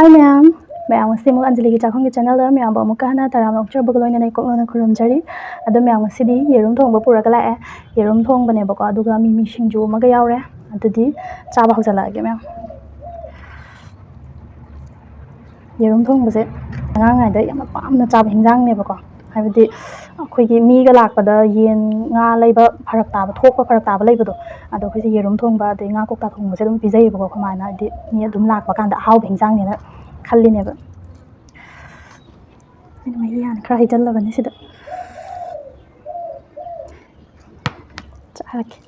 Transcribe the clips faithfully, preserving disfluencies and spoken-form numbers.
ꯍꯥꯏ ꯃꯌꯥꯝ, ꯃꯌꯥꯝ ꯉꯁꯤ ꯑꯃꯨꯛ ꯑꯟꯖꯂꯤꯒꯤ ꯆꯥꯛꯈꯨꯝꯒꯤ ꯆꯦꯅꯦꯜꯗ ꯃꯌꯥꯝꯕꯨ ꯑꯃꯨꯛꯀ ꯍꯟꯅ ꯇꯔꯥꯝꯅ ꯑꯣꯛꯆꯕꯒ ꯂꯣꯏꯅꯅ ꯏꯀꯣꯛꯅꯅ ꯈꯨꯔꯨꯝꯖꯔꯤ꯫ ꯑꯗꯣ ꯃꯌꯥꯝ ꯉꯁꯤꯗꯤ ꯌꯦꯔꯨꯝ ꯊꯣꯡꯕ ꯄꯨꯔꯒ ꯂꯥꯛꯑꯦ꯫ ꯌꯦꯔꯨꯝ ꯊꯣꯡꯕꯅꯦꯕꯀꯣ, ꯑꯗꯨꯒ ꯃꯤꯃꯤ ꯁꯤꯡꯖꯨ ꯑꯃꯒ ꯌꯥꯎꯔꯦ꯫ ꯑꯗꯨꯗꯤ ꯆꯥꯕ ꯍꯧꯖꯤꯜꯂꯛꯑꯒꯦ ꯃꯌꯥꯝ꯫ ꯌꯦꯔꯨꯝ ꯊꯣꯡꯕꯁꯦ ꯑꯉꯥꯡꯉꯩꯗ ꯌꯥꯝꯅ ꯄꯥꯝꯅ ꯆꯥꯕ ꯍꯤꯟꯖꯥꯡꯅꯦꯕꯀꯣ꯫ ꯍꯥꯏꯕꯗꯤ ꯑꯩꯈꯣꯏꯒꯤ ꯃꯤꯒ ꯂꯥꯛꯄꯗ ꯌꯦꯟ ꯉꯥ ꯂꯩꯕ ꯐꯔꯛ ꯇꯥꯕ, ꯊꯣꯛꯄ ꯐꯔꯛ ꯇꯥꯕ ꯂꯩꯕꯗꯣ, ꯑꯗꯣ ꯑꯩꯈꯣꯏꯁꯦ ꯌꯦꯔꯨꯝ ꯊꯣꯡꯕ ꯑꯗꯩ ꯉꯥ ꯀꯧꯇꯥ ꯊꯣꯡꯕꯁꯦ ꯑꯗꯨꯝ ꯄꯤꯖꯩꯌꯦꯕꯀꯣ ꯑꯩꯈꯣꯏ ꯃꯥꯅ꯫ ꯍꯥꯏꯗꯤ ꯃꯤ ꯑꯗꯨꯝ ꯂꯥꯛꯄ ꯀꯥꯟꯗ ꯑꯍꯥꯎꯕ ꯍꯤꯟꯖꯥꯡꯅꯦꯅ ꯈꯜꯂꯤꯅꯦꯕ꯫ ꯑꯩꯅ ꯃꯍꯤ ꯍꯥꯟꯅ ꯈꯔ ꯍꯩꯖꯜꯂꯕꯅꯤ ꯁꯤꯗ꯫ ꯆꯥꯔꯒꯦ꯫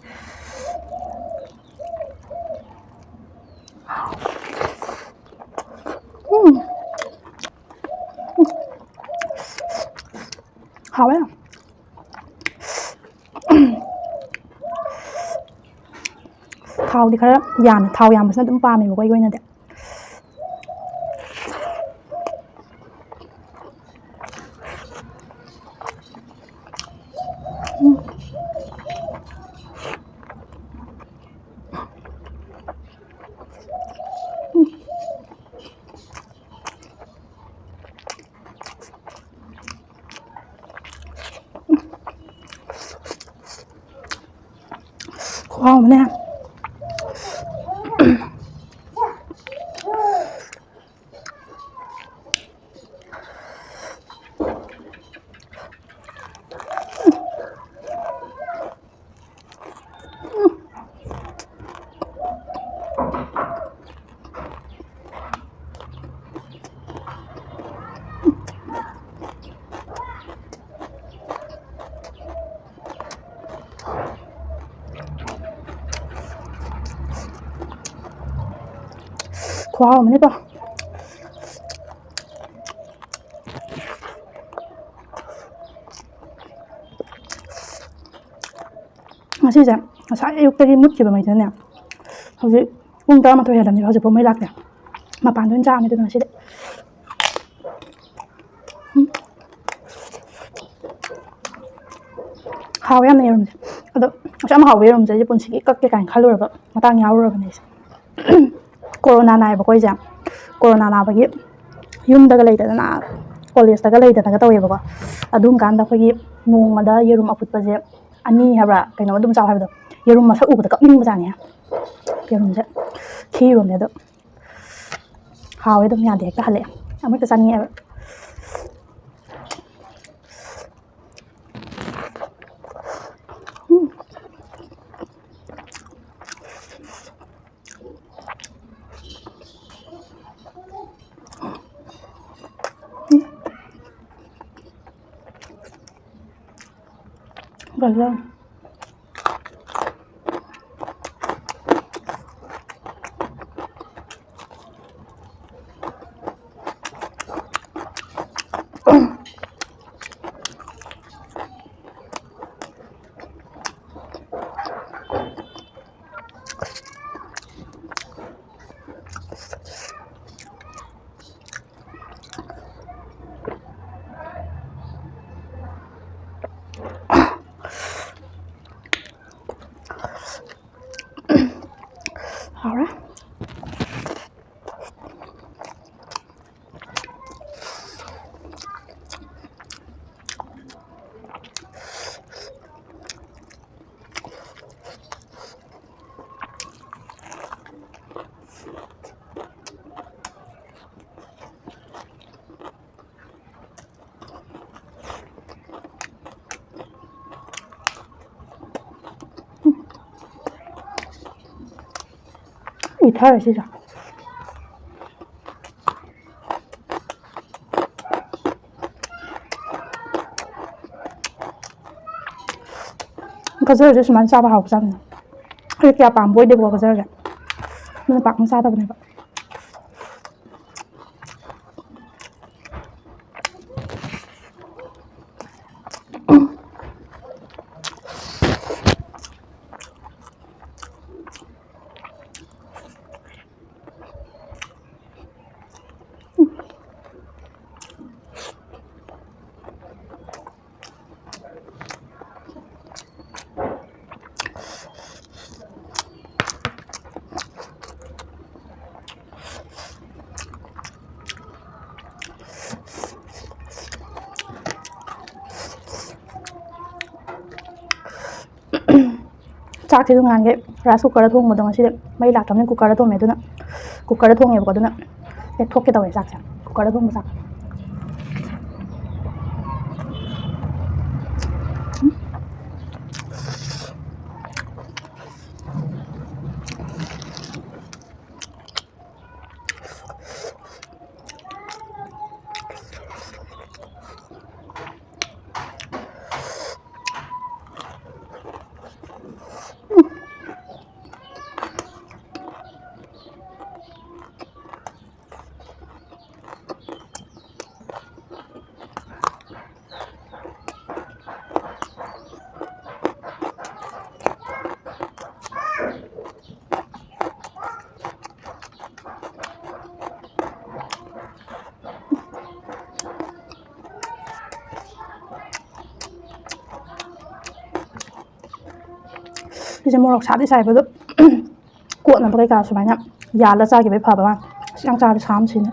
ꯎꯝ꯫ ꯍꯥꯎꯋꯦ꯫ ꯊꯥꯎꯗꯤ ꯈꯔ ꯌꯥꯝꯃꯦ꯫ ꯊꯥꯎ ꯌꯥꯝꯕꯁꯤꯅ ꯑꯗꯨꯝ ꯄꯥꯝꯃꯦꯕꯀꯣ ꯑꯩꯒꯤ ꯑꯣꯏꯅꯗꯤ꯫ ꯎꯝ꯫ ꯈꯨꯍꯥꯎ ꯑꯃꯅꯦ꯫ ꯈꯨꯍꯥꯎ ꯑꯃꯅꯤꯀꯣ꯫ ꯉꯁꯤꯁꯦ ꯉꯁꯥꯏ ꯑꯌꯨꯛꯇꯒꯤ ꯃꯨꯠꯈꯤꯕ ꯃꯩꯗꯨꯅꯅꯦ, ꯍꯧꯖꯤꯛ ꯄꯨꯡ ꯇꯔꯥꯃꯥꯊꯣꯏ ꯍꯦꯜꯂꯝꯅꯦꯕ, ꯍꯧꯖꯤꯛꯐꯥꯎ ꯃꯩ ꯂꯥꯛꯇꯦ꯫ ꯃꯄꯥꯟꯗ ꯑꯣꯏꯅ ꯆꯥꯕꯅꯤ ꯑꯗꯨꯅ ꯉꯁꯤꯗꯤ꯫ ꯎꯝ꯫ ꯍꯥꯎꯋꯦ ꯌꯥꯝꯅ ꯌꯦꯔꯨꯝꯁꯦ꯫ ꯑꯗꯣ ꯑꯁꯨꯛ ꯌꯥꯝ ꯍꯥꯎꯕ ꯌꯦꯔꯨꯝꯁꯦ ꯑꯩꯁꯦ ꯄꯨꯟꯁꯤꯒꯤ ꯀꯛꯀꯦ ꯀꯥꯏꯅ ꯈꯜꯂꯨꯔꯕ ꯃꯇꯥꯡ ꯌꯥꯎꯔꯨꯔꯕꯅꯦ ꯑꯩꯁꯦ꯫ ꯀꯣꯔꯣꯅꯥ ꯅꯥꯏꯕꯀꯣ ꯑꯩꯁꯦ꯫ ꯀꯣꯔꯣꯅꯥ ꯅꯥꯕꯒꯤ ꯌꯨꯝꯗꯒ ꯂꯩꯗꯅ, ꯀꯣꯂꯦꯖꯇꯒ ꯂꯩꯗꯅꯒ ꯇꯧꯋꯦꯕꯀꯣ꯫ ꯑꯗꯨꯝ ꯀꯥꯟꯗ ꯑꯩꯈꯣꯏꯒꯤ ꯅꯣꯡꯃꯗ ꯌꯦꯔꯨꯝ ꯑꯐꯨꯠꯄꯁꯦ ꯑꯅꯤ ꯍꯥꯏꯕ꯭ꯔꯥ ꯀꯩꯅꯣ ꯑꯗꯨꯝ ꯆꯥꯎ ꯍꯥꯏꯕꯗꯣ, ꯌꯦꯔꯨꯝ ꯃꯁꯛ ꯎꯕꯗ ꯀꯞꯅꯤꯡꯕꯖꯥꯠꯅꯤ꯫ ꯌꯦꯔꯨꯝꯁꯦ ꯈꯤꯔꯣꯝꯅꯦ ꯑꯗꯣ ꯍꯥꯎꯋꯦ ꯑꯗꯨꯝ, ꯌꯥꯗꯦ ꯍꯦꯛꯇ ꯍꯜꯂꯛꯑꯦ꯫ ꯑꯃꯨꯛꯇ ꯆꯥꯅꯤꯡꯉꯦꯕ꯫ ꯎꯝ꯫ ꯎꯝ꯫ ꯐꯖꯅ꯫ ꯍꯥꯎꯔꯦ꯫ ꯎꯏꯊꯔꯦ ꯁꯤꯁꯦ꯫ ꯒꯖꯔꯁꯦ ꯁꯨꯃꯥꯏꯅ ꯆꯥꯕ ꯍꯥꯎꯕꯖꯥꯠꯅꯤ꯫ ꯑꯩ ꯀꯌꯥ ꯄꯥꯝꯕ ꯑꯣꯏꯗꯦꯕꯀꯣ ꯒꯖꯔꯁꯦ, ꯑꯗꯨꯅ ꯄꯥꯛꯅ ꯆꯥꯗꯕꯅꯦꯕ꯫ ꯆꯥꯛꯁꯤꯁꯨ ꯉꯍꯥꯟꯒꯩ ꯔꯥꯏꯁ ꯀꯨꯀꯔꯗ ꯊꯣꯡꯕꯗꯣ ꯉꯁꯤꯗꯤ ꯃꯩ ꯂꯥꯛꯇꯕꯅꯤꯅ ꯀꯨꯀꯔꯗ ꯊꯣꯡꯉꯦ꯫ ꯑꯗꯨꯅ ꯀꯨꯀꯔꯗ ꯊꯣꯡꯉꯦꯕꯀꯣ꯫ ꯑꯗꯨꯅ ꯂꯦꯛꯊꯣꯛꯀꯦ ꯇꯧꯋꯦ ꯆꯥꯛꯁꯦ꯫ ꯀꯨꯀꯔꯗ ꯊꯣꯡꯕ ꯆꯥꯛ꯫ ꯁꯤꯁꯦ ꯃꯣꯔꯣꯛ ꯁꯥꯗꯤ ꯁꯥꯏꯕ ꯑꯗꯣ ꯀꯣꯠꯅꯕ ꯀꯩꯀꯥ ꯁꯨꯃꯥꯏꯅ ꯌꯥꯜꯂ ꯆꯥꯈꯤꯕꯩ ꯐꯕ ꯋꯥꯅꯤ꯫ ꯁꯤ ꯌꯥꯝ ꯆꯥꯔꯗꯤ ꯁꯥꯝ ꯁꯤꯅꯤ꯫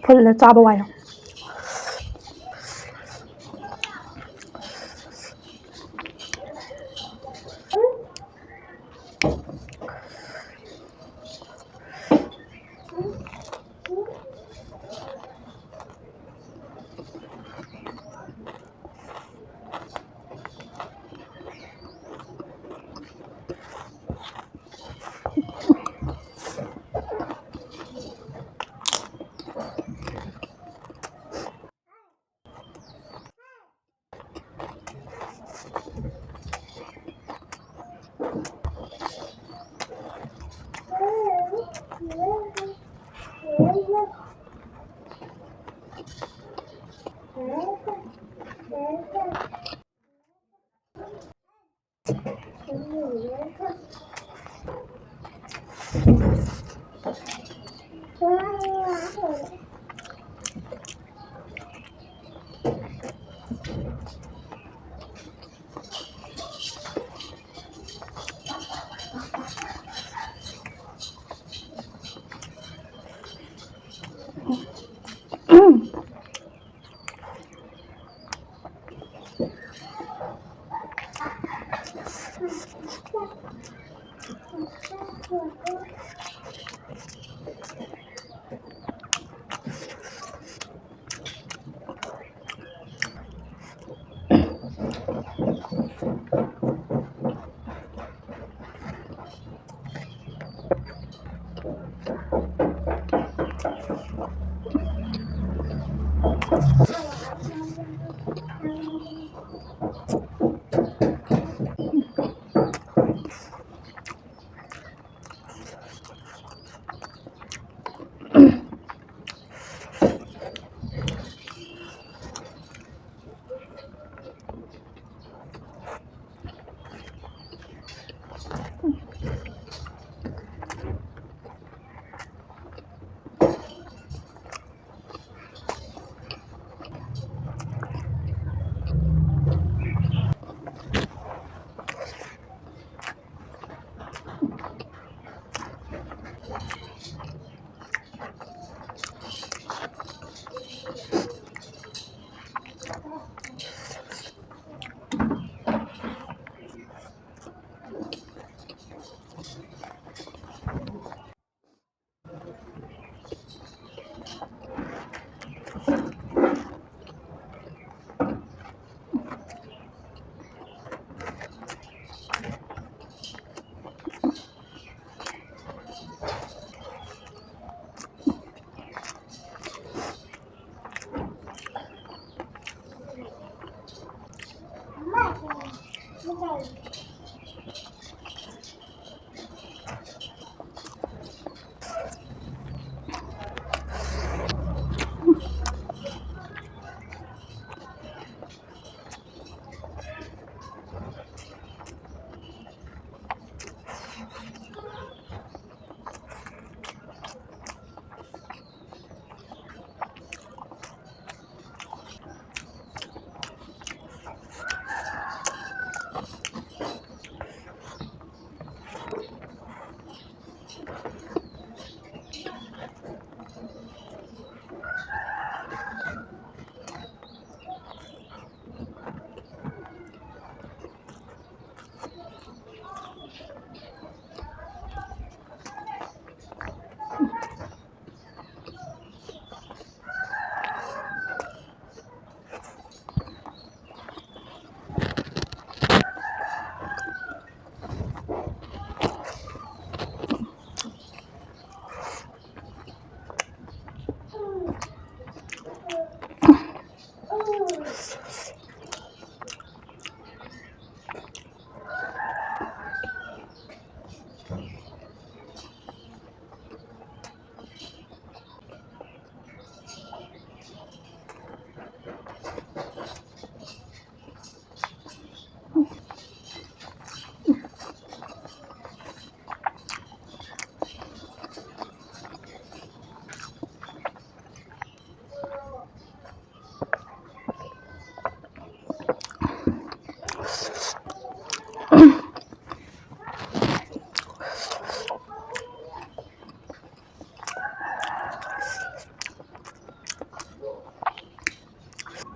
ꯐꯨꯜꯂ ꯆꯥꯕ ꯋꯥꯏ꯫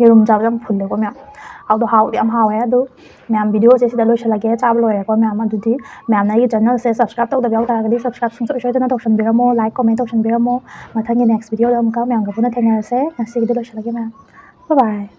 ꯌꯦꯔꯨꯝ ꯆꯥꯕꯗ ꯌꯥꯝ ꯐꯨꯜꯂꯦꯀꯣ ꯃꯌꯥꯝ꯫ ꯍꯥꯎꯗꯣ ꯍꯥꯎꯗꯤ ꯌꯥꯝ ꯍꯥꯎꯋꯦ꯫ ꯑꯗꯨ ꯃꯌꯥꯝ, ꯚꯤꯗꯤꯑꯣꯁꯦ ꯁꯤꯗ ꯂꯣꯏꯁꯤꯜꯂꯒꯦ꯫ ꯆꯥꯕ ꯂꯣꯏꯔꯦꯀꯣ ꯃꯌꯥꯝ꯫ ꯑꯗꯨꯗꯤ ꯃꯌꯥꯝꯅ ꯑꯩꯒꯤ ꯆꯦꯅꯦꯜꯁꯦ ꯁꯕꯁꯀ꯭ꯔꯥꯏꯕ ꯇꯧꯗꯕ ꯌꯥꯎ ꯇꯥꯔꯒꯗꯤ ꯁꯕꯁꯀ꯭ꯔꯥꯏꯕ ꯁꯨꯡꯁꯣꯏ ꯁꯣꯏꯗꯅ ꯇꯧꯁꯟꯕꯤꯔꯝꯃꯣ, ꯂꯥꯏꯛ, ꯀꯣꯃꯦꯟ ꯇꯧꯁꯟꯕꯤꯔꯝꯃꯣ꯫ ꯃꯊꯪꯒꯤ ꯅꯦꯛꯁ ꯚꯤꯗꯤꯑꯣꯗ ꯑꯃꯨꯛꯀ ꯃꯌꯥꯝꯒ ꯄꯨꯟꯅ ꯊꯦꯡꯅꯔꯁꯦ꯫ ꯉꯁꯤꯒꯤꯗꯤ ꯂꯣꯏꯁꯤꯜꯂꯒꯦ ꯃꯌꯥꯝ꯫ ꯕꯥꯏ ꯕꯥꯏ꯫